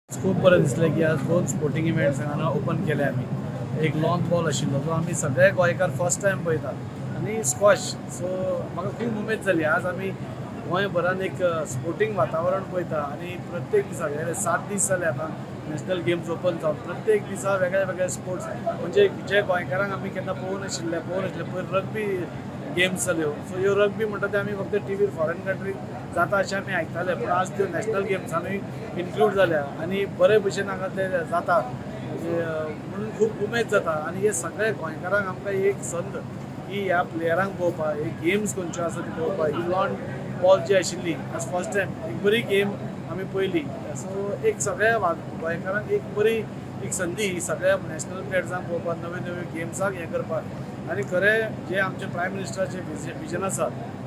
खूब बरें दिसलें की आज दोन स्पोर्टींग इव्हेंट्स हांगा ओपन केले आमी. एक लॉन बॉल आशिल्लो जो आमी सगळे गोंयकार फर्स्ट टायम पळयतात आनी स्क्वॉश. सो म्हाका खूब उमेद जाली, आज आमी गोंयभरान एक स्पोर्टींग वातावरण पळयता आनी प्रत्येक दिसा, हे 7 दीस जाले आतां नॅशनल गेम्स ओपन जावन, प्रत्येक दिसा वेगळे वेगळे स्पोर्ट्स, म्हणजे जे गोंयकारांक आमी केन्ना पळोवनाशिल्ले. पयर रग्बी गेम्स जाल्यो. सो ह्यो रग्बी म्हणटा ते आमी फक्त टिवीर फॉरेन कंट्रीक जाता अशें आमी आयकताले, पूण आज त्यो नॅशनल गेम्सानूय इन्क्लूड जाल्या आनी बरे भशेन हांगा ते जाता. म्हणजे म्हणून खूब उमेद जाता आनी हे सगळे गोंयकारांक आमकां एक संद की ह्या प्लेयरांक पळोवपाक, हे गेम्स खंयच्यो आसा त्यो पळोवपाक. ही लॉन बॉल जी आशिल्ली, आज फर्स्ट टायम एक बरी गेम आमी पळयली. सो एक सगळ्या गोंयकारांक एक बरी एक संदी ही सगळ्या नॅशनल प्लेयर्सांक पळोवपाक, नव्यो नव्यो गेम्साक हें करपाक. आनी खरें जे आमचे प्रायम मिनिस्टराचे विजन आसा,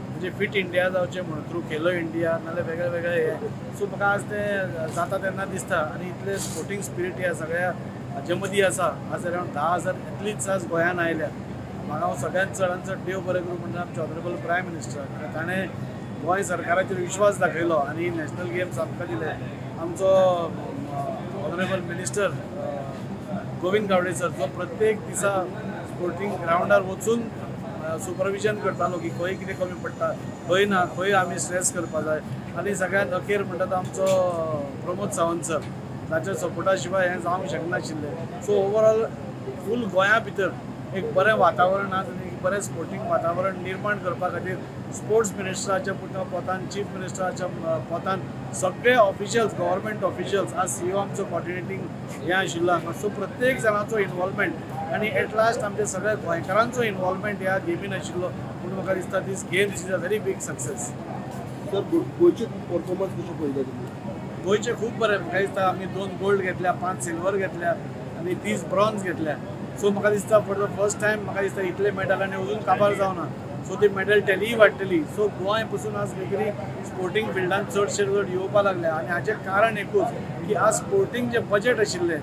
म्हणजे फिट इंडिया जावचें म्हणून थ्रू खेलो इंडिया नाल्यार वेगळे वेगळे हे, सो म्हाका आज तें जाता तेन्ना दिसता. आनी इतले स्पोर्टींग स्पिरीट ह्या सगळ्या हाजे मदीं आसा. आज अरावंड 10,000 एथलिट्स आज गोंयान आयल्या. म्हाका हांव सगळ्यांत चडान चड देव बरें करूं म्हणटा आमचे ऑनरेबल प्रायम मिनिस्टर, ताणें गोंय सरकाराचेर विश्वास दाखयलो आनी नॅशनल गेम्स आमकां दिले. आमचो honourable minister Govind Gaude sir, जो प्रत्येक दिसा स्पोर्टींग ग्रावंडार वचून सुपरविजन करतालो की खंय कितें कमी पडटा, खंय ना, खंय आमी स्ट्रेस करपा जाय. आनी सगळ्यांत अखेर म्हणटा तो आमचो प्रमोद सावंत सर, ताच्या सपोर्टा शिवाय हें जावंक शकनाशिल्लें. सो ओवरऑल फूल गोंया भितर एक बरें वातावरण आज आनी एक बरें स्पोर्टींग वातावरण निर्माण करपा खातीर स्पोर्ट्स मिनिस्टराच्या पोतान, चीफ मिनिस्टराच्या पोतान, सगळे ऑफिशियल्स, गव्हर्मेंट ऑफिशियल्स, आज सीईओ आमचो कॉर्डिनेटींग हें आशिल्लो हांगा. सो प्रत्येक जाणाचो इन्वॉल्वमेंट आनी एट लास्ट आमच्या सगळ्या गोंयकारांचो इन्वॉल्वमेंट ह्या गेमीन आशिल्लो म्हणून म्हाका दिसता these games is a very big success. Sir, गोंयचे परफॉर्मन्स कशें पळयता तुमी? गोंयचे खूब बरें. म्हाका दिसता आमी दोन गोल्ड घेतल्या, पांच सिल्वर घेतल्या आनी 30 ब्रॉन्ज घेतल्या. सो म्हाका दिसता फॉर the first time म्हाका दिसता इतले मेडल आनी अजून काबार जावना, सो ती मेडल टॅलीय वाडटली. सो गोंय पसून आज खंय तरी स्पोर्टींग फिल्डान चडशे चड येवपा लागले आनी हाचें कारण एकूच की आज स्पोर्टींग जें बजेट आशिल्लें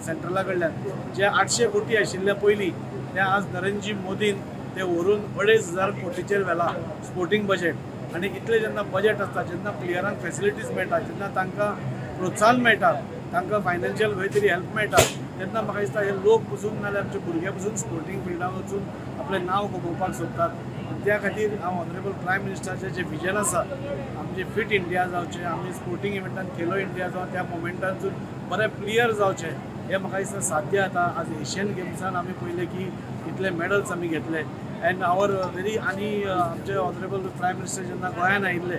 सेंट्रला कडल्यान, जे 800 कोटी आशिल्ले पयलीं, ते आज नरेंद्रजी मोदीन ते व्हरून 2500 कोटीचेर व्हेला स्पोर्टींग बजेट. आनी इतलें जेन्ना बजेट आसता, जेन्ना प्लेयरांक फेसिलिटीज मेळटा, जेन्ना तांकां प्रोत्साहन मेळटा, तांकां फायनान्शियल खंय तरी हेल्प मेळटा, तेन्ना म्हाका दिसता हे लोक पसून नाल्यार आमचे भुरगे पसून स्पोर्टींग फिल्डान वचून आपलें नांव कमोवपाक सोदतात. आनी त्या खातीर हांव ऑनरेबल प्रायम मिनिस्टराचें जें विजन आसा, आमचें फिट इंडिया जावचें, आमी स्पोर्टींग इव्हेंटान खेलो इंडिया जावं, त्या मोमेंटानसून बरे प्लेयर जावचे, हें म्हाका दिसता साध्य जाता. आज एशियन गेम्सान आमी पळयलें की इतले मेडल्स आमी घेतले अँड our very आनी आमचे ऑनरेबल प्रायम मिनिस्टर जेन्ना गोंयान आयिल्ले,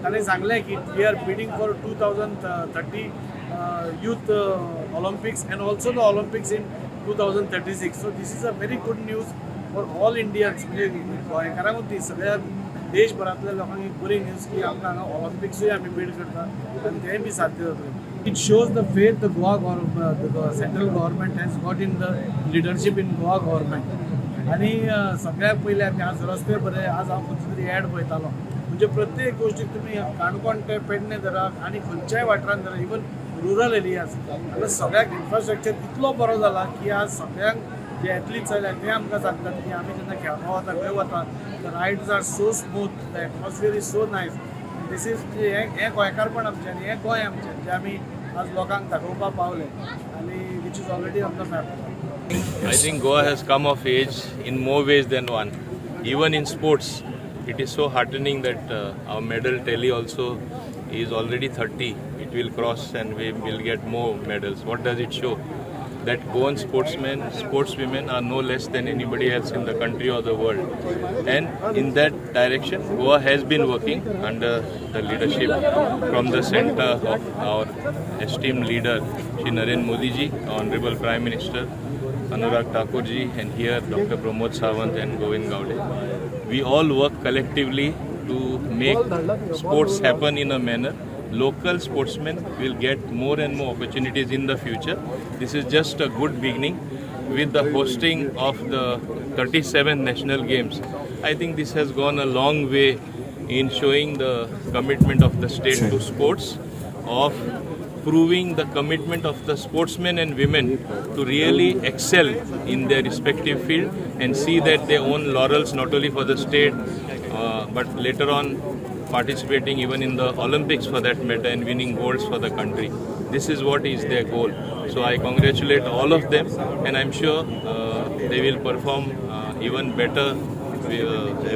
ताणें सांगलें की we are bidding for 2030 Youth Olympics and also the Olympics in 2036. So this is a very good news for all Indians. म्हणजे गोंयकारांकूच न्ही, सगळ्या देशभरांतल्या लोकांक एक बरी न्यूज की आमकां हांगा ऑलिम्पिक्सूय आमी बीड करता आनी तेंय बी साध्य जातलें. It shows the faith the central government has got in the leadership in Goa government. आनी सगळ्यात पयलीं आमी आज रस्ते बरे. आज हांव खंयचो तरी एड पळयतालो, म्हणजे प्रत्येक गोश्टीक तुमी काणकोण ते पेडणे धरा आनी खंयच्याय वाठारांत धरा, इवन रुरल एरियाज, हांगा सगळ्याक इन्फ्रास्ट्रक्चर इतलो बरो जाला की आज सगळ्यांक जे एथलीट्स आयल्या ते आमकां सांगतात की आमी जेन्ना खेळपा वता, खंय वता, the rides are so smooth, the atmosphere is so nice. This is हें हें गोंयकारपण आमचें आनी हें गोंय आमचें जें आमी आज लोकांक दाखोवपाक पावले आनी which is already on the map. I think Goa has come of age in more ways than one. Even in sports, it is so heartening that our medal tally also is already 30. It will cross and we will get more medals. What does it show? That Goan sportsmen, sportswomen are no less than anybody else in the country or the world. And in that direction, Goa has been working under the leadership from the center of our esteemed leader, Shri Narendra Modi ji, Honorable Prime Minister, Anurag Thakur ji, and here Dr. Pramod Sawant and Govind Gaude. We all work collectively to make sports happen in a manner. Local sportsmen will get more and more opportunities in the future. This is just a good beginning with the hosting of the 37th National Games. I think this has gone a long way in showing the commitment of the state to sports, of proving the commitment of the sportsmen and women to really excel in their respective field and see that they own laurels not only for the state but later on participating even in the Olympics for that matter and winning golds for the country. This is what is their goal. So I congratulate all of them, and I'm sure they will perform even better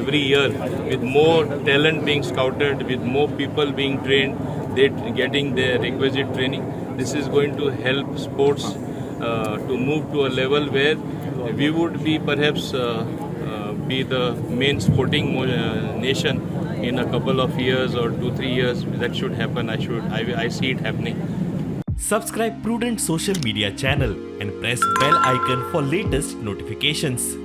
every year, with more talent being scouted, with more people being trained, they getting their requisite training. This is going to help sports to move to a level where we would be perhaps be the main sporting nation in a couple of years or 2-3 years. That should happen. I see it happening. Subscribe Prudent Social Media channel and press bell icon for latest notifications.